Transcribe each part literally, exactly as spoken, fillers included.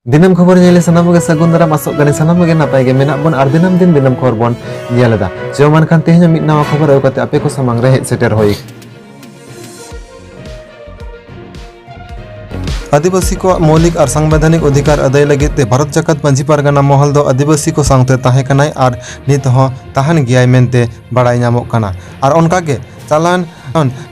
ᱫᱤᱱᱟᱹᱢ ᱠᱷᱚᱵᱚᱨ ᱧᱮᱞ ᱥᱟᱱᱟᱢ ᱠᱚᱜᱮ ᱥᱟᱹᱜᱩᱱ ᱫᱟᱨᱟᱢ, ᱟᱥᱚᱜ ᱠᱟᱹᱱᱟᱹᱧ ᱥᱟᱱᱟᱢ ᱠᱚᱜᱮ ᱱᱟᱯᱟᱭ ᱜᱮ ᱢᱮᱱᱟᱜ ᱵᱚᱱ ᱟᱨ ᱫᱤᱱᱟᱹᱢ ᱫᱤᱱ ᱫᱤᱱᱟᱹᱢ ᱠᱷᱚᱵᱚᱨ ᱵᱚᱱ ᱧᱮᱞ ᱮᱫᱟ᱾ ᱪᱚ ᱢᱟ ᱮᱱᱠᱷᱟᱱ ᱛᱮᱦᱮᱧ ᱦᱚᱸ ᱢᱤᱫ ᱱᱟᱣᱟ ᱠᱷᱚᱵᱚᱨ ᱟᱹᱜᱩ ᱠᱟᱛᱮ ᱟᱯᱮ ᱠᱚ ᱥᱟᱢᱟᱝ ᱨᱮ ᱦᱮᱡ ᱥᱮᱴᱮᱨ ᱦᱩᱭ᱾ ᱟᱹᱫᱤᱵᱟᱹᱥᱤ ᱠᱚᱣᱟᱜ ᱢᱳᱣᱞᱤᱠ ᱟᱨ ᱥᱟᱝᱵᱤᱫᱷᱟᱱᱤᱠ ᱚᱫᱷᱤᱠᱟᱨ ᱟᱹᱫᱟᱹᱭ ᱞᱟᱹᱜᱤᱫ ᱛᱮ ᱵᱷᱟᱨᱚᱛ ᱡᱟᱠᱟᱛ ᱢᱟᱹᱡᱷᱤ ᱯᱟᱨᱜᱟᱱᱟ ᱢᱚᱦᱚᱞ ᱫᱚ ᱟᱹᱫᱤᱵᱟᱹᱥᱤ ᱠᱚ ᱥᱟᱶᱛᱮ ᱛᱟᱦᱮᱸ ᱠᱟᱱᱟᱭ ᱟᱨ ᱱᱤᱛ ᱦᱚᱸ ᱛᱟᱦᱮᱱ ᱜᱮᱭᱟᱭ ᱢᱮᱱᱛᱮ ᱵᱟᱲᱟᱭ ᱧᱟᱢᱚᱜ ᱠᱟᱱᱟ᱾ ᱟᱨ ᱚᱱᱠᱟᱜᱮ ᱪᱟᱞᱟᱣᱮᱱ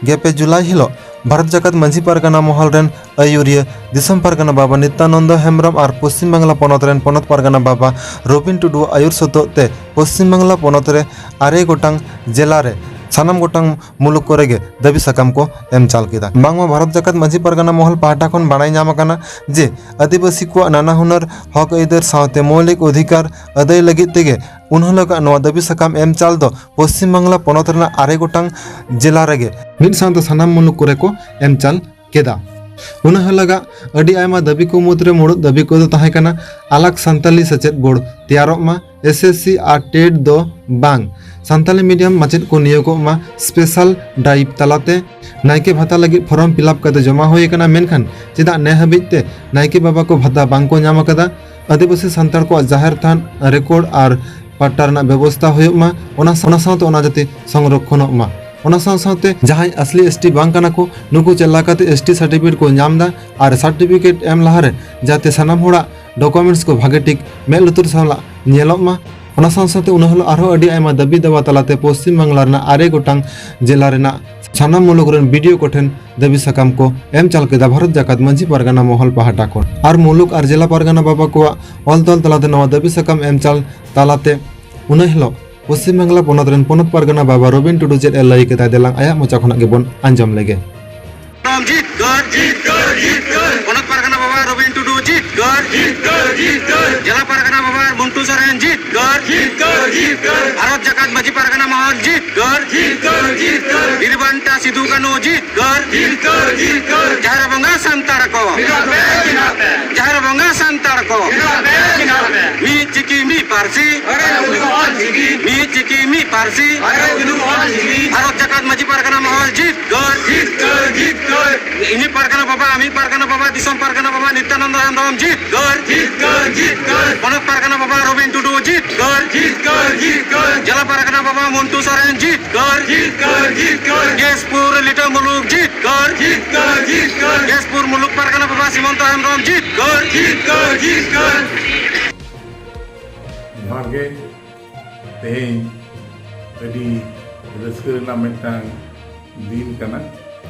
ᱜᱮᱞ ᱯᱮ ᱡᱩᱞᱟᱭ ᱦᱤᱞᱳᱜ ᱵᱷᱟᱨᱚᱛ ᱡᱟᱠᱟᱛ ᱢᱟᱹᱡᱷᱤ ᱯᱟᱨᱜᱟᱱᱟ ᱢᱚᱦᱚᱞ ᱨᱮᱱ ᱟᱹᱭᱩᱨᱤᱭᱟᱹ ᱫᱤᱥᱚᱢ ᱯᱟᱨᱜᱟᱱᱟ ᱵᱟᱵᱟ ᱱᱤᱛᱭᱟᱱᱚᱱᱫᱚ ᱦᱮᱢᱵᱨᱚᱢ ᱟᱨ ᱯᱚᱥᱪᱤᱢ ᱵᱟᱝᱞᱟ ᱯᱚᱱᱚᱛ ᱨᱮᱱ ᱯᱚᱱᱚᱛ ᱯᱟᱨᱜᱟᱱᱟ ᱵᱟᱵᱟ ᱨᱚᱵᱤᱱ ᱴᱩᱰᱩᱣᱟᱜ ᱟᱹᱭᱩᱨ ᱥᱚᱛᱚᱜ ᱛᱮ ᱯᱚᱥᱪᱤᱢ ᱵᱟᱝᱞᱟ ᱯᱚᱱᱚᱛ ᱨᱮ ᱟᱨᱮ ᱜᱚᱴᱟᱝ ᱡᱮᱞᱟ ᱨᱮ ᱥᱟᱱᱟᱢ ᱜᱚᱴᱟᱝ ᱢᱩᱞᱩᱠ ᱠᱚᱨᱮ ᱜᱮ ᱫᱟᱹᱵᱤ ᱥᱟᱠᱟᱢ ᱠᱚ ᱮᱢ ᱪᱟᱞ ᱠᱮᱫᱟ᱾ ᱵᱟᱝᱢᱟ ᱵᱷᱟᱨᱚᱛ ᱡᱟᱠᱟᱛ ᱢᱟᱹᱡᱷᱤ ᱯᱟᱨᱜᱟᱱᱟ ᱢᱚᱦᱚᱞ ᱯᱟᱦᱴᱟ ᱠᱷᱚᱱ ᱵᱟᱲᱟᱭ ᱧᱟᱢ ᱟᱠᱟᱱᱟ ᱡᱮ ᱟᱹᱫᱤᱵᱟᱹᱥᱤ ᱠᱚᱣᱟᱜ ᱱᱟᱱᱟ ᱦᱩᱱᱟᱹᱨ ᱦᱚᱠ ᱟᱹᱭᱫᱟᱹᱨ ᱥᱟᱶᱛᱮ ᱢᱳᱣᱞᱤᱠ ᱚᱫᱷᱤᱠᱟᱨ ᱟᱹᱫᱟᱹᱭ ᱞᱟᱹᱜᱤᱫ ᱛᱮᱜᱮ ᱩᱱ ᱦᱤᱞᱳᱜᱟᱜ ᱱᱚᱣᱟ ᱫᱟᱹᱵᱤ ᱥᱟᱠᱟᱢ ᱮᱢ ᱪᱟᱞ ᱫᱚ ᱯᱚᱥᱪᱤᱢ ᱵᱟᱝᱞᱟ ᱯᱚᱱᱚᱛ ᱨᱮᱱᱟᱜ ᱟᱨᱮ ᱜᱚᱴᱟᱝ ᱡᱮᱞᱟ ᱨᱮᱜᱮ ᱢᱤᱫ ᱥᱟᱶᱛᱮ ᱥᱟᱱᱟᱢ ᱢᱩᱞᱩᱠ ᱠᱚᱨᱮ ᱠᱚ ᱮᱢ ᱪᱟᱞ ᱠᱮᱫᱟ᱾ ᱩᱱ ᱦᱤᱞᱳᱜᱟᱜ ᱟᱹᱰᱤ ᱟᱭᱢᱟ ᱫᱟᱹᱵᱤ ᱠᱚ ᱢᱩᱫᱽᱨᱮ ᱢᱩᱲᱩᱫ ᱫᱟᱹᱵᱤ ᱠᱚᱫᱚ ᱛᱟᱦᱮᱸ ᱠᱟᱱᱟ, ᱟᱞᱟᱜᱽ ᱥᱟᱱᱛᱟᱞᱤ ᱥᱮᱪᱮᱫ ᱵᱳᱨᱰ ᱛᱮᱭᱟᱨᱚᱜ ᱢᱟ, ᱮᱥ ᱮᱥ ᱥᱤ ᱟᱨ ᱴᱮᱴ ᱫᱚ ᱵᱟᱝ, ᱥᱟᱱᱛᱟᱞᱤ ᱢᱤᱰᱤᱭᱟᱢ ᱢᱟᱪᱮᱫ ᱠᱚ ᱱᱤᱭᱳᱜᱚᱜ ᱢᱟ, ᱥᱯᱮᱥᱟᱞ ᱰᱟᱭᱤᱵᱷ ᱛᱟᱞᱟᱛᱮ ᱱᱟᱭᱠᱮ ᱵᱷᱟᱛᱟ ᱞᱟᱹᱜᱤᱫ ᱯᱷᱚᱨᱚᱢ ᱯᱷᱤᱞᱟᱯ ᱠᱟᱛᱮ ᱡᱚᱢᱟ ᱦᱩᱭ ᱟᱠᱟᱱᱟ, ᱢᱮᱱᱠᱷᱟᱱ ᱪᱮᱫᱟᱜ ᱱᱮ ᱦᱟᱹᱵᱤᱡ ᱛᱮ ᱱᱟᱭᱠᱮ ᱵᱟᱵᱟ ᱠᱚ ᱵᱷᱟᱛᱟ ᱵᱟᱝ ᱠᱚ ᱧᱟᱢ ᱟᱠᱟᱫᱟ? ᱟᱹᱫᱤᱵᱟᱹᱥᱤ ᱥᱟᱱᱛᱟᱲ ᱠᱚᱣᱟᱜ ᱡᱟᱦᱮᱨ ᱛᱷᱟᱱ ᱨᱮᱠᱚᱨᱰ ᱟᱨ ᱯᱟᱴᱟ ᱨᱮᱱᱟᱜ ᱵᱮᱵᱚᱥᱛᱷᱟ ᱦᱩᱭᱩᱜ ᱢᱟ, ᱚᱱᱟ ᱥᱟᱶ-, ᱚᱱᱟ ᱥᱟᱶᱛᱮ ᱚᱱᱟ ᱡᱟᱛᱮ ᱥᱚᱝᱨᱚᱠᱷᱚᱱᱚᱜ ᱢᱟ᱾ ᱚᱱᱟ ᱥᱟᱶ ᱥᱟᱶᱛᱮ ᱡᱟᱦᱟᱸᱭ ᱟᱥᱞᱤ ᱮᱥ ᱴᱤ ᱵᱟᱝ ᱠᱟᱱᱟ ᱠᱚ, ᱱᱩᱠᱩ ᱪᱮᱫ ᱞᱮᱠᱟᱛᱮ ᱮᱥ ᱴᱤ ᱥᱟᱨᱴᱤᱯᱷᱤᱠᱮᱴ ᱠᱚ ᱧᱟᱢ ᱮᱫᱟ ᱟᱨ ᱥᱟᱨᱴᱤᱯᱷᱤᱠᱮᱴ ᱮᱢ ᱞᱟᱦᱟᱨᱮ ᱡᱟᱛᱮ ᱥᱟᱱᱟᱢ ᱦᱚᱲᱟᱜ ᱰᱚᱠᱩᱢᱮᱱᱴᱥ ᱠᱚ ᱵᱷᱟᱜᱮ ᱴᱷᱤᱠ ᱢᱮᱫ ᱞᱩᱛᱩᱨ ᱥᱟᱞᱟᱜ ᱧᱮᱞᱚᱜ ᱢᱟ᱾ ᱚᱱᱟ ᱥᱟᱶ ᱥᱟᱶᱛᱮ ᱩᱱ ᱦᱤᱞᱳᱜ ᱟᱨᱦᱚᱸ ᱟᱹᱰᱤ ᱟᱭᱢᱟ ᱫᱟᱹᱵᱤ ᱫᱟᱵᱟ ᱛᱟᱞᱟᱛᱮ ᱯᱚᱥᱪᱤᱢ ᱵᱟᱝᱞᱟ ᱨᱮᱱᱟᱜ ᱟᱨᱮ ᱜᱚᱴᱟᱝ ᱡᱮᱞᱟ ᱨᱮᱱᱟᱜ ᱥᱟᱱᱟᱢ ᱢᱩᱞᱩᱠ ᱨᱮᱱ ᱵᱤ ᱰᱤ ᱳ ᱠᱚᱴᱷᱮᱱ ᱫᱟᱹᱵᱤ ᱥᱟᱠᱟᱢ ᱠᱚ ᱮᱢ ᱪᱟᱞ ᱠᱮᱫᱟ ᱵᱷᱟᱨᱚᱛ ᱡᱟᱠᱟᱛ ᱢᱟᱹᱡᱷᱤ ᱯᱟᱨᱜᱟᱱᱟ ᱢᱚᱦᱚᱞ ᱯᱟᱦᱴᱟ ᱠᱷᱚᱱ᱾ ᱟᱨ ᱢᱩᱞᱩᱠ ᱟᱨ ᱡᱮᱞᱟ ᱯᱟᱨᱜᱟᱱᱟ ᱵᱟᱵᱟ ᱠᱚᱣᱟᱜ ᱚᱞ ᱛᱚᱞ ᱛᱟᱞᱟᱛᱮ ᱱᱚᱣᱟ ᱫᱟᱹᱵᱤ ᱥᱟᱠᱟᱢ ᱮᱢ ᱪᱟᱞ ᱛᱟᱞᱟᱛᱮ ᱩᱱᱟᱹ ᱦᱤᱞᱳᱜ ᱯᱚᱥᱪᱤᱢ ᱵᱟᱝᱞᱟ ᱯᱚᱱᱚᱛ ᱨᱮᱱ ᱯᱚᱱᱚᱛ ᱯᱟᱨᱜᱟᱱᱟ ᱵᱟᱵᱟ ᱨᱚᱵᱤᱱ ᱴᱩᱰᱩ ᱪᱮᱫ ᱮ ᱞᱟᱹᱭ ᱠᱮᱫᱟ, ᱫᱮᱞᱟᱝ ᱟᱭᱟᱜ ᱢᱚᱪᱟ ᱠᱷᱚᱱᱟᱜ ᱜᱮᱵᱚᱱ ᱟᱸᱡᱚᱢ ᱞᱮᱜᱮ᱾ ᱡᱤᱛᱠᱟᱹᱨ, ᱡᱤᱛᱠᱟᱹᱨ, ᱡᱤᱛᱠᱟᱹᱨ᱾ ᱯᱚᱱᱚᱛ ᱯᱟᱨᱜᱟᱱᱟ ᱵᱟᱵᱟ ᱨᱚᱵᱤᱱ ᱴᱩᱰᱩ ᱡᱤᱛᱠᱟᱹᱨ, ᱡᱤᱛᱠᱟᱹᱨ, ᱡᱤᱛᱠᱟᱹᱨ᱾ ᱡᱮᱞᱟ ᱯᱟᱨᱜᱟᱱᱟ ᱵᱟᱵᱟ ᱢᱚᱱᱴᱩ ᱥᱚᱨᱮᱱ ᱡᱤᱛᱠᱟᱹᱨ, ᱡᱤᱛᱠᱟᱹᱨ, ᱡᱤᱛᱠᱟᱹᱨ᱾ ᱵᱷᱟᱨᱚᱛ ᱡᱟᱠᱟᱛ ᱢᱟᱹᱡᱷᱤ ᱯᱟᱨᱜᱟᱱᱟ ᱢᱚᱦᱚᱞ ᱡᱤᱛᱠᱟᱹᱨ, ᱡᱤᱛᱠᱟᱹᱨ, ᱡᱤᱛᱠᱟᱹᱨ᱾ ᱵᱤᱨ ᱵᱟᱱᱴᱟ ᱥᱤᱫᱩ ᱠᱟᱹᱱᱦᱩ ᱡᱤᱛᱠᱟᱹᱨ, ᱡᱤᱛᱠᱟᱹᱨ, ᱡᱤᱛᱠᱟᱹᱨ᱾ ᱡᱟᱦᱮᱨ ᱵᱚᱸᱜᱟ ᱥᱟᱱᱛᱟᱲ ᱠᱚ᱾ ᱡᱟᱦᱮᱨ ᱵᱚᱸᱜᱟ ᱥᱟᱱᱛᱟᱲ ᱠᱚ᱾ ᱢᱤᱫ ᱪᱤᱠᱤ ᱢᱤᱫ ᱯᱟᱹᱨᱥᱤ, ᱢᱤᱫ ᱪᱤᱠᱤ ᱢᱤᱫ ᱯᱟᱹᱨᱥᱤ᱾ ᱵᱷᱟᱨᱚᱛ ᱡᱟᱠᱟᱛ ᱢᱟᱹᱡᱷᱤ ᱯᱟᱨᱜᱟᱱᱟ ᱢᱚᱦᱚᱞ ᱡᱤᱛᱠᱟᱹᱨ᱾ ᱤᱧᱤᱡ ᱯᱟᱨᱜᱟᱱᱟ ᱵᱟᱵᱟ, ᱟᱢᱤᱡ ᱯᱟᱨᱜᱟᱱᱟ ᱵᱟᱵᱟ, ᱫᱤᱥᱚᱢ ᱯᱟᱨᱜᱟᱱᱟ ᱵᱟᱵᱟ ᱱᱤᱛᱭᱟᱱᱚᱱᱫᱚ ᱦᱮᱢᱵᱨᱚᱢ ᱡᱤᱛᱠᱟᱹᱨ᱾ ᱯᱚᱱᱚᱛ ᱯᱟᱨᱜᱟᱱᱟ ᱵᱟᱵᱟ ᱨᱚᱵᱤᱱ ᱴᱩᱰᱩ ᱡᱤᱛᱠᱟᱹᱨ᱾ ᱡᱮᱞᱟ ᱯᱟᱨᱜᱟᱱᱟ ᱵᱟᱵᱟ ᱢᱚᱱᱴᱩ ᱥᱚᱨᱮᱱ ᱡᱤᱛᱠᱟᱹᱨ᱾ ᱠᱮᱥᱯᱩᱨ ᱞᱤᱴᱟᱹ ᱢᱩᱞᱩᱠ ᱡᱤᱛᱠᱟᱹᱨ᱾ ᱠᱮᱥᱯᱩᱨ ᱢᱩᱞᱩᱠ ᱯᱟᱨᱜᱟᱱᱟ ᱵᱟᱵᱟ ᱥᱤᱢᱚᱱᱛᱚ ᱦᱮᱢᱵᱨᱚᱢ ᱡᱤᱛᱠᱟᱹᱨ᱾ ᱡᱚᱦᱟᱨ ᱜᱮ᱾ ᱛᱮᱦᱮᱧ ᱟᱹᱰᱤ ᱨᱟᱹᱥᱠᱟᱹ ᱨᱮᱱᱟᱜ ᱢᱤᱫᱴᱟᱝ ᱫᱤᱱ ᱠᱟᱱᱟ,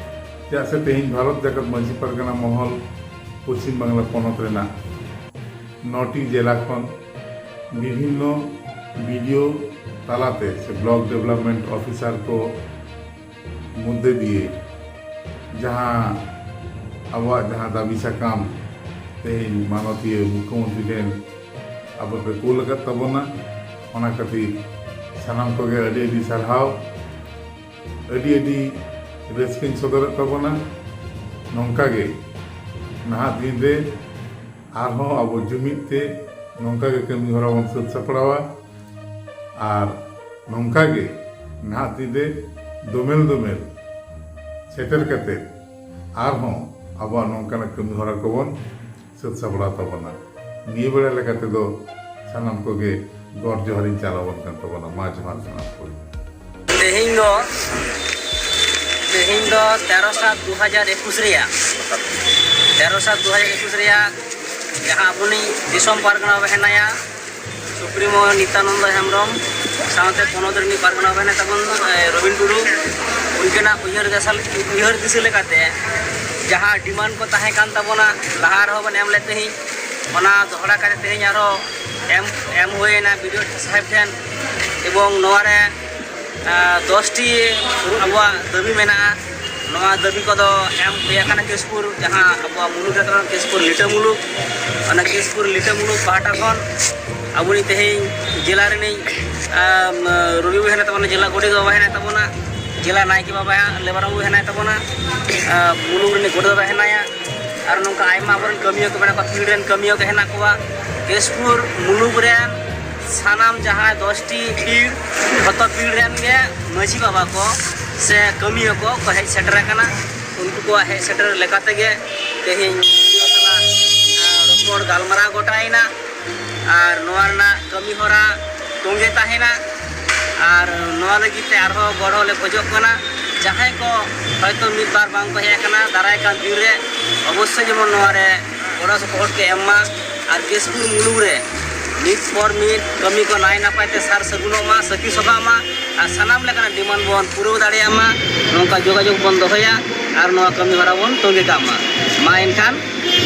ᱪᱮᱫᱟᱜ ᱥᱮ ᱛᱮᱦᱮᱧ ᱵᱷᱟᱨᱚᱛ ᱡᱟᱠᱟᱛ ᱢᱟᱹᱡᱷᱤ ᱯᱟᱨᱜᱟᱱᱟ ᱢᱚᱦᱚᱞ ᱯᱚᱪᱷᱤᱢ ᱵᱟᱝᱞᱟ ᱯᱚᱱᱚᱛ ᱨᱮᱱᱟᱜ ᱱᱚᱴᱤ ᱡᱮᱞᱟ ᱠᱷᱚᱱ ᱵᱤᱵᱷᱤᱱᱱᱚ ᱵᱤᱰᱤᱳ ᱛᱟᱞᱟᱛᱮ ᱥᱮ ᱵᱞᱚᱠ ᱰᱮᱵᱷᱞᱚᱯᱢᱮᱱᱴ ᱚᱯᱷᱤᱥᱟᱨ ᱠᱚ ᱢᱚᱫᱽᱫᱷᱮ ᱫᱤᱭᱮ ᱡᱟᱦᱟᱸ ᱟᱵᱚᱣᱟᱜ ᱡᱟᱦᱟᱸ ᱫᱟᱹᱵᱤ ᱥᱟᱠᱟᱢ ᱛᱮᱦᱮᱧ ᱢᱟᱱᱚᱛᱤᱭᱟᱹ ᱢᱩᱠᱷᱭᱚᱢᱚᱱᱛᱨᱤ ᱴᱷᱮᱱ ᱟᱵᱚ ᱯᱮ ᱠᱩᱞ ᱟᱠᱟᱫ ᱛᱟᱵᱚᱱᱟ, ᱚᱱᱟ ᱠᱷᱟᱹᱛᱤᱨ ᱥᱟᱱᱟᱢ ᱠᱚᱜᱮ ᱟᱹᱰᱤ ᱟᱹᱰᱤ ᱥᱟᱨᱦᱟᱣ, ᱟᱹᱰᱤ ᱟᱹᱰᱤ ᱨᱟᱹᱥᱠᱟᱹᱧ ᱥᱚᱫᱚᱨᱮᱫ ᱛᱟᱵᱚᱱᱟ᱾ ᱱᱚᱝᱠᱟ ᱜᱮ ᱱᱟᱦᱟᱜ ᱫᱤᱱ ᱨᱮ ᱟᱨᱦᱚᱸ ᱟᱵᱚ ᱡᱩᱢᱤᱫ ᱛᱮ ᱱᱚᱝᱠᱟ ᱜᱮ ᱠᱟᱹᱢᱤ ᱦᱚᱨᱟ ᱵᱚᱱ ᱥᱟᱹᱛ ᱥᱟᱯᱲᱟᱣᱟ᱾ ᱟᱨ ᱱᱚᱝᱠᱟ ᱜᱮ ᱱᱟᱦᱟᱜ ᱫᱤᱱ ᱨᱮ ᱫᱚᱢᱮᱞ ᱫᱚᱢᱮᱞ ᱥᱮᱴᱮᱨ ᱠᱟᱛᱮ ᱟᱨᱦᱚᱸ ᱟᱵᱚᱣᱟᱜ ᱱᱚᱝᱠᱟᱱᱟᱜ ᱠᱟᱹᱢᱤ ᱦᱚᱨᱟ ᱠᱚᱵᱚᱱ ᱥᱟᱹᱛ ᱥᱟᱯᱲᱟᱣ ᱛᱟᱵᱚᱱᱟ᱾ ᱱᱤᱭᱟᱹ ᱵᱮᱲᱟ ᱞᱮᱠᱟ ᱛᱮᱫᱚ ᱥᱟᱱᱟᱢ ᱠᱚᱜᱮ ᱜᱚᱰ ᱡᱚᱦᱟᱨᱤᱧ ᱪᱟᱞ ᱟᱵᱚᱱ ᱠᱟᱱ ᱛᱟᱵᱚᱱᱟ᱾ ᱢᱟ ᱡᱚᱦᱟᱨ ᱥᱟᱱᱟᱢ ᱠᱚᱜᱮ᱾ ᱛᱮᱦᱮᱧ ᱫᱚ, ᱛᱮᱦᱮᱧ ᱫᱚ ᱛᱮᱨᱚ ᱥᱟᱛ ᱫᱩ ᱦᱟᱡᱟᱨ ᱮᱠᱩᱥ ᱨᱮᱭᱟᱜ, ᱛᱮᱨᱚ ᱥᱟᱛ ᱫᱩ ᱦᱟᱡᱟᱨ ᱮᱠᱩᱥ ᱨᱮᱭᱟᱜ ᱡᱟᱦᱟᱸ ᱟᱵᱚᱱᱤᱡ ᱫᱤᱥᱚᱢ ᱯᱟᱨᱜᱟᱱᱟ ᱵᱚᱱ ᱦᱮᱱᱟᱭᱟ, ᱥᱩᱯᱨᱤᱢᱳ ᱱᱤᱛᱭᱟᱱᱚᱱᱫᱚ ᱦᱮᱢᱵᱨᱚᱢ, ᱥᱟᱶᱛᱮ ᱯᱚᱱᱚᱛ ᱨᱤᱱᱤᱡ ᱯᱟᱨᱜᱟᱱᱟ ᱵᱚᱱ ᱦᱮᱱᱟᱭ ᱛᱟᱵᱚᱱ, ᱮ, ᱨᱚᱵᱤᱱ ᱴᱩᱰᱩ, ᱩᱱᱠᱤᱱᱟᱜ ᱩᱭᱦᱟᱹᱨ ᱫᱤᱥᱟᱹ, ᱩᱭᱦᱟᱹᱨ ᱫᱤᱥᱟᱹ ᱞᱮᱠᱟᱛᱮ ᱡᱟᱦᱟᱸ ᱰᱤᱢᱟᱱᱰ ᱠᱚ ᱛᱟᱦᱮᱸ ᱠᱟᱱ ᱛᱟᱵᱚᱱᱟ, ᱞᱟᱦᱟ ᱨᱮᱦᱚᱸ ᱵᱚᱱ ᱮᱢ ᱞᱮᱫ ᱛᱟᱦᱮᱸᱫ, ᱚᱱᱟ ᱫᱚᱦᱲᱟ ᱠᱟᱛᱮ ᱛᱮᱦᱮᱧ ᱟᱨᱦᱚᱸ ᱮᱢ, ᱮᱢ ᱦᱩᱭᱮᱱᱟ ᱵᱤᱰᱤᱳ ᱥᱟᱦᱮᱵᱽ ᱴᱷᱮᱱ᱾ ᱮᱵᱚᱝ ᱱᱚᱣᱟ ᱨᱮ, ᱟ, ᱫᱚᱥ ᱴᱤ ᱟᱵᱚᱣᱟᱜ ᱫᱟᱹᱵᱤ ᱢᱮᱱᱟᱜᱼᱟ᱾ ᱱᱚᱣᱟ ᱫᱟᱹᱵᱤ ᱠᱚᱫᱚ ᱮᱢ ᱦᱩᱭ ᱟᱠᱟᱱᱟ ᱠᱮᱥᱯᱩᱨ, ᱡᱟᱦᱟᱸ ᱟᱵᱚᱣᱟᱜ ᱢᱩᱞᱩᱠ ᱨᱮ ᱛᱟᱵᱚᱱ ᱠᱮᱥᱯᱩᱨ ᱞᱤᱴᱟᱹ ᱢᱩᱞᱩᱠ᱾ ᱚᱱᱟ ᱠᱮᱥᱯᱩᱨ ᱞᱤᱴᱟᱹ ᱢᱩᱞᱩᱠ ᱯᱟᱦᱴᱟ ᱠᱷᱚᱱ ᱟᱵᱚ ᱱᱤᱛ ᱛᱮᱦᱮᱧ ᱡᱮᱞᱟ ᱨᱤᱱᱤᱡ, ᱟᱢ, ᱨᱚᱵᱤ ᱵᱟᱵᱟ ᱦᱮᱱᱟᱭ ᱛᱟᱵᱚᱱᱟ, ᱡᱮᱞᱟ ᱜᱚᱰᱮᱛ ᱵᱟᱵᱟ ᱦᱮᱱᱟᱭ ᱛᱟᱵᱚᱱᱟ, ᱡᱮᱞᱟ ᱱᱟᱭᱠᱮ ᱵᱟᱵᱟ ᱞᱮᱵᱟᱨ ᱵᱟᱹᱵᱩ ᱦᱮᱱᱟᱭ ᱛᱟᱵᱚᱱᱟ, ᱟᱨ ᱢᱩᱞᱩᱠ ᱨᱤᱱᱤᱡ ᱜᱚᱰᱮᱛ ᱵᱟᱵᱟ ᱦᱮᱱᱟᱭᱟ, ᱟᱨ ᱱᱚᱝᱠᱟ ᱟᱭᱢᱟ ᱟᱵᱚᱨᱮᱱ ᱠᱟᱹᱢᱤᱭᱟᱹ ᱠᱚ ᱢᱮᱱᱟᱜ ᱠᱚᱣᱟ, ᱯᱷᱤᱞᱰ ᱨᱮᱱ ᱠᱟᱹᱢᱤᱭᱟᱹ ᱠᱚ ᱦᱮᱱᱟᱜ ᱠᱚᱣᱟ᱾ ᱠᱮᱥᱯᱩᱨ ᱢᱩᱞᱩᱠ ᱨᱮᱱ ᱥᱟᱱᱟᱢ ᱡᱟᱦᱟᱸᱭ ᱫᱚᱥᱴᱤ ᱯᱤᱲ, ᱡᱷᱚᱛᱚ ᱯᱤᱲ ᱨᱮᱱ ᱜᱮ ᱢᱟᱹᱡᱷᱤ ᱵᱟᱵᱟ ᱠᱚ ᱥᱮ ᱠᱟᱹᱢᱤᱭᱟᱹ ᱠᱚ ᱠᱚ ᱦᱮᱡ ᱥᱮᱴᱮᱨ ᱟᱠᱟᱱᱟ᱾ ᱩᱱᱠᱩ ᱠᱚᱣᱟᱜ ᱦᱮᱡ ᱥᱮᱴᱮᱨ ᱞᱮᱠᱟ ᱛᱮᱜᱮ ᱛᱮᱦᱮᱧ ᱥᱤᱫᱷᱩ ᱥᱟᱞᱟᱜ, ᱟᱸ, ᱨᱚᱯᱚᱲ ᱜᱟᱞᱢᱟᱨᱟᱣ ᱜᱚᱴᱟᱭᱮᱱᱟ᱾ ᱟᱨ ᱱᱚᱣᱟ ᱨᱮᱱᱟᱜ ᱠᱟᱹᱢᱤ ᱦᱚᱨᱟ ᱛᱚᱸᱜᱮ ᱛᱟᱦᱮᱱᱟ᱾ ᱟᱨ ᱱᱚᱣᱟ ᱞᱟᱹᱜᱤᱫ ᱛᱮ ᱟᱨᱦᱚᱸ ᱜᱚᱲᱚ ᱞᱮ ᱠᱷᱚᱡᱚᱜ ᱠᱟᱱᱟ᱾ ᱡᱟᱦᱟᱸᱭ ᱠᱚ ᱦᱚᱭᱛᱳ ᱢᱤᱫ ᱵᱟᱨ ᱵᱟᱝ ᱠᱚ ᱦᱮᱡ ᱟᱠᱟᱱᱟ, ᱫᱟᱨᱟᱭ ᱠᱟᱱ ᱫᱤᱱ ᱨᱮ ᱚᱵᱚᱥᱥᱳᱭ ᱡᱮᱢᱚᱱ ᱱᱚᱣᱟ ᱨᱮ ᱜᱚᱲᱚ ᱥᱚᱯᱚᱦᱚᱫ ᱠᱚ ᱮᱢ ᱢᱟ᱾ ᱟᱨ ᱠᱮᱥᱯᱩᱨ ᱢᱩᱞᱩᱠ ᱨᱮ ᱢᱤᱫ ᱯᱚᱨ ᱢᱤᱫ ᱠᱟᱹᱢᱤ ᱠᱚ ᱱᱟᱭ ᱱᱟᱯᱟᱭ ᱛᱮ ᱥᱟᱨ ᱥᱟᱹᱜᱩᱱᱚᱜ ᱢᱟ, ᱥᱟᱹᱠᱷᱤ ᱥᱚᱵᱷᱟᱜ ᱢᱟ ᱟᱨ ᱥᱟᱱᱟᱢ ᱞᱮᱠᱟᱱᱟᱜ ᱰᱤᱢᱟᱱᱰ ᱵᱚᱱ ᱯᱩᱨᱟᱹᱣ ᱫᱟᱲᱮᱭᱟᱜ ᱢᱟ᱾ ᱱᱚᱝᱠᱟ ᱡᱳᱜᱟᱡᱳᱜᱽ ᱵᱚᱱ ᱫᱚᱦᱚᱭᱟ ᱟᱨ ᱱᱚᱣᱟ ᱠᱟᱹᱢᱤ ᱦᱚᱨᱟ ᱵᱚᱱ ᱛᱚᱸᱜᱮ ᱠᱟᱜ ᱢᱟ᱾ ᱢᱟ ᱮᱱᱠᱷᱟᱱ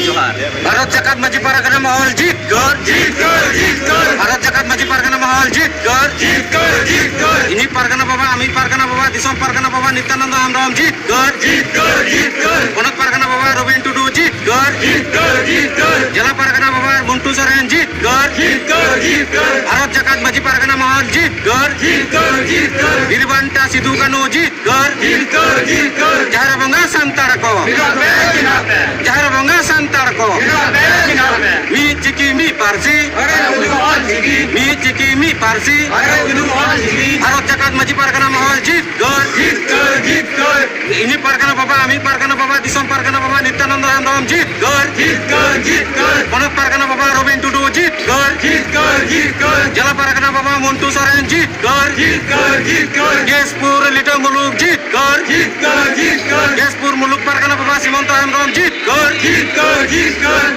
ᱡᱚᱦᱟᱨ᱾ ᱵᱷᱟᱨᱚᱛ ᱡᱟᱠᱟᱛ ᱢᱟᱹᱡᱷᱤ ᱯᱟᱨᱜᱟᱱᱟ ᱢᱚᱦᱚᱞ ᱡᱤᱛᱠᱟᱹᱨ, ᱡᱤᱛᱠᱟᱹᱨ, ᱡᱤᱛᱠᱟᱹᱨ᱾ ᱵᱷᱟᱨᱚᱛ ᱡᱟᱠᱟᱛ ᱢᱟᱹᱡᱷᱤ ᱯᱟᱨᱜᱟᱱᱟ ᱢᱚᱦᱚᱞ ᱡᱤᱛᱠᱟᱹᱨ, ᱡᱤᱛᱠᱟᱹᱨ, ᱡᱤᱛᱠᱟᱹᱨ᱾ ᱤᱧᱤᱡ ᱯᱟᱨᱜᱟᱱᱟ ᱵᱟᱵᱟ, ᱟᱢᱤᱡ ᱯᱟᱨᱜᱟᱱᱟ ᱵᱟᱵᱟ, ᱫᱤᱥᱚᱢ ᱯᱟᱨᱜᱟᱱᱟ ᱵᱟᱵᱟ ᱱᱤᱛᱭᱟᱱᱚᱱᱫᱚ ᱦᱮᱢᱵᱨᱚᱢ ᱡᱤᱛᱠᱟᱹᱨ, ᱡᱤᱛᱠᱟᱹᱨ, ᱡᱤᱛᱠᱟᱹᱨ᱾ ᱯᱚᱱᱚᱛ ᱯᱟᱨᱜᱟᱱᱟ ᱵᱟᱵᱟ ᱨᱚᱵᱤᱱ ᱴᱩᱰᱩ ᱡᱤᱛᱠᱟᱹᱨ, ᱡᱤᱛᱠᱟᱹᱨ, ᱡᱤᱛᱠᱟᱹᱨ᱾ ᱡᱮᱞᱟ ᱯᱟᱨᱜᱟᱱᱟ ᱵᱟᱵᱟ ᱢᱚᱱᱴᱩ ᱥᱚᱨᱮᱱ ᱡᱤᱛᱠᱟᱹᱨ, ᱡᱤᱛᱠᱟᱹᱨ, ᱡᱤᱛᱠᱟᱹᱨ᱾ ᱵᱷᱟᱨᱚᱛ ᱡᱟᱠᱟᱛ ᱢᱟᱹᱡᱷᱤ ᱯᱟᱨᱜᱟᱱᱟ ᱢᱚᱦᱚᱞ ᱡᱤᱛᱠᱟᱹᱨ, ᱡᱤᱛᱠᱟᱹᱨ, ᱡᱤᱛᱠᱟᱹᱨ᱾ ᱵᱤᱨ ᱵᱟᱱᱴᱟ ᱥᱤᱫᱩ ᱠᱟᱹᱱᱦᱩ ᱡᱤᱛᱠᱟᱹᱨ, ᱡᱤᱛᱠᱟᱹᱨ, ᱡᱤᱛᱠᱟᱹᱨ᱾ ᱡᱤᱛᱠᱟᱹᱨ᱾ ᱡᱟᱦᱮᱨ ᱵᱚᱸᱜᱟ ᱥᱟᱱᱛᱟᱲ ᱠᱚ, ᱡᱤᱛᱠᱟᱹᱨ, ᱡᱤᱛᱠᱟᱹᱨ᱾ ᱡᱟᱦᱮᱨ ᱵᱚᱸᱜᱟ ᱥᱟᱱᱛᱟᱲ ᱠᱚ, ᱡᱤᱛᱠᱟᱹᱨ, ᱡᱤᱛᱠᱟᱹᱨ᱾ ᱢᱤᱫ ᱪᱤᱠᱤ ᱢᱤᱫ ᱯᱟᱹᱨᱥᱤ, ᱟᱨᱮ ᱩᱫᱩᱜ ᱚᱞ ᱪᱤᱠᱤ᱾ ᱢᱤᱫ ᱪᱤᱠᱤ ᱢᱤᱫ ᱯᱟᱹᱨᱥᱤ, ᱟᱨᱮ ᱩᱫᱩᱜ ᱚᱞ ᱪᱤᱠᱤ᱾ ᱵᱷᱟᱨᱚᱛ ᱡᱟᱠᱟᱛ ᱢᱟᱹᱡᱷᱤ ᱯᱟᱨᱜᱟᱱᱟ ᱢᱚᱦᱚᱞ ᱡᱤᱛᱠᱟᱹᱨ, ᱡᱤᱛᱠᱟᱹᱨ, ᱡᱤᱛᱠᱟᱹᱨ᱾ ᱤᱧᱤᱡ ᱯᱟᱨᱜᱟᱱᱟ ᱵᱟᱵᱟ, ᱟᱢᱤᱡ ᱯᱟᱨᱜᱟᱱᱟ ᱵᱟᱵᱟ, ᱫᱤᱥᱚᱢ ᱯᱟᱨᱜᱟᱱᱟ ᱵᱟᱵᱟ ᱱᱤᱛᱭᱟᱱᱚᱱᱫᱚ ᱦᱮᱢᱵᱨᱚᱢ ᱡᱤᱛᱠᱟᱹᱨ, ᱡᱤᱛᱠᱟᱹᱨ, ᱡᱤᱛᱠᱟᱹᱨ᱾ ᱯᱚᱱᱚᱛ ᱯᱟᱨᱜᱟᱱᱟ ᱵᱟᱵᱟ ᱨᱚᱵᱤᱱ ᱴᱩᱰᱩ ᱡᱤᱛᱠᱟᱹᱨ, ᱡᱤᱛᱠᱟᱹᱨ, ᱡᱤᱛᱠᱟᱹᱨ᱾ ᱡᱮᱞᱟ ᱯᱟᱨᱜᱟᱱᱟ ᱵᱟᱵᱟ ᱢᱚᱱᱴᱩ ᱥᱚᱨᱮᱱ ᱡᱤᱛᱠᱟᱹᱨ, ᱡᱤᱛᱠᱟᱹᱨ, ᱡᱤᱛᱠᱟᱹᱨ᱾ ᱠᱮᱥᱯᱩᱨ ᱞᱤᱴᱟᱹ ᱢᱩᱞᱩᱠ ᱡᱤᱛᱠᱟᱹᱨ, ᱡᱤᱛᱠᱟᱹᱨ, ᱡᱤᱛᱠᱟᱹᱨ᱾ ᱠᱮᱥᱯᱩᱨ ᱢᱩᱞᱩᱠ ᱯᱟᱨᱜᱟᱱᱟ ᱵᱟᱵᱟ ᱥᱤᱢᱚᱱᱛᱚ ᱦᱮᱢᱵᱨᱚᱢ ᱡᱤᱛᱠᱟᱹᱨ, ᱡᱤᱛᱠᱟᱹᱨ, ᱡᱤᱛᱠᱟᱹᱨ᱾